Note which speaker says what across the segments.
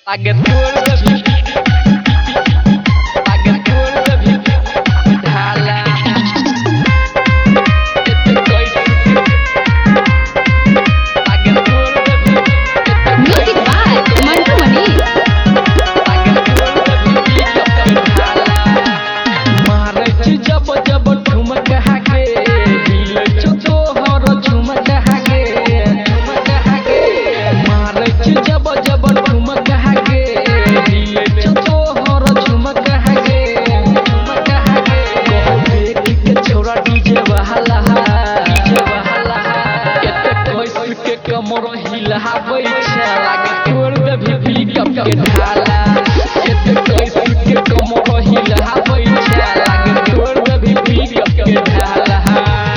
Speaker 1: लागे तोड़ देबही, लागे तोड़ देबही ढाला। एते कैसे लागे तोड़ देबही।
Speaker 2: Music by Mantu Mani.
Speaker 1: लागे तोड़ देबही ढाला। मारै छी जब जब ठुमक हागे, हिलै छौ तोहर झुमक हागे, झुमक हागे। मारै छी जब जब ठुमक हागे, हिलै छौ तोहर झुमक हागे, झुमक हागे। कहौ देख के छौरा डीजे बहाला, डीजे बहाला। एते कैस के कमर हिलाबै छै, लागे तोड़ देबही पिकअप के ढाला। एते कैस के कमर हिलाबै छै, लागे तोड़ देबही पिकअप के ढाला।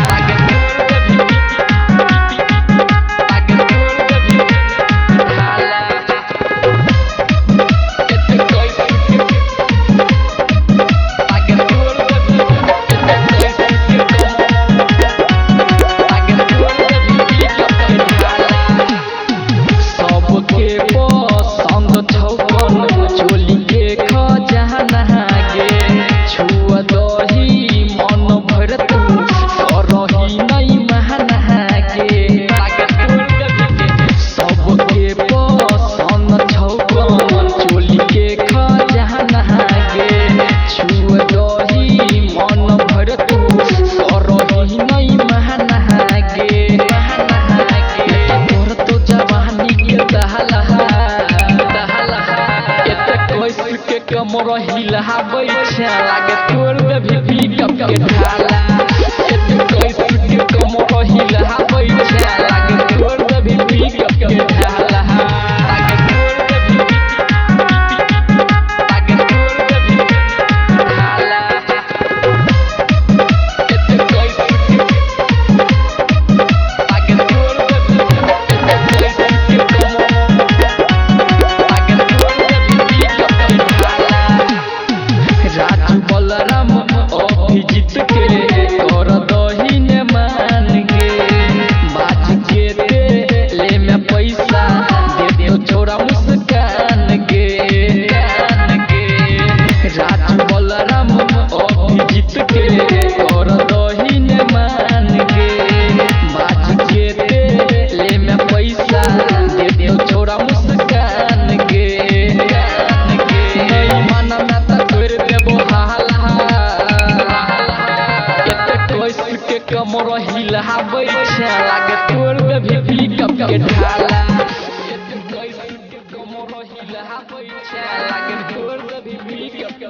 Speaker 1: लागे तोड़ देबही, लागे तोड़ देबही ढाला। एते कैस के लागे तोड़ देबही, एते कैस के कमर लागे तोड़ देबही पिकअप के ढाला। सबके पसंद छौकन चोली के खजाना गे, छुआ दही मन भर तू करही नै महाना गे। लागे तोड़ देबही। सबके पसंद छौकन चोली के खजाना गे, छुआ दही मन भर तू करही नै महाना गे, महाना गे। तोर तो जवानी के दहला, दहला। एते कैस के कमर हिलाबै छै, लागे तोड़ देबही पिकअप के ढाला। एते कैस के कमर हिलाबै छै, लागे तोड़ देबही पिकअप के ढाला। लागे तोड़ देबही, लागे तोड़ देबही ढाला। एते कैस के लागे तोड़ देबही, एते कैस के कमर लागे तोड़ देबही पिकअप के ढाला। राजू बलराम अभिजीत के कर दही ने मान गे, बाज के ते ले में पैसा दे दो छोरा मुस्कान गे, कान गे। राजू बलराम अभिजीत के कर दही ने मान गे, बाज के ते ले में पैसा दे दो छोरा मुस्कान गे, कान गे। नहीं माना ना त तोड़ देबो हाला। एते कैस के कमर हिलाबै छै, लागे तोड़ देबही पिकअप के ढाला। एते कैस के कमर हिलाबै छै, लागे तोड़ देबही पिकअप।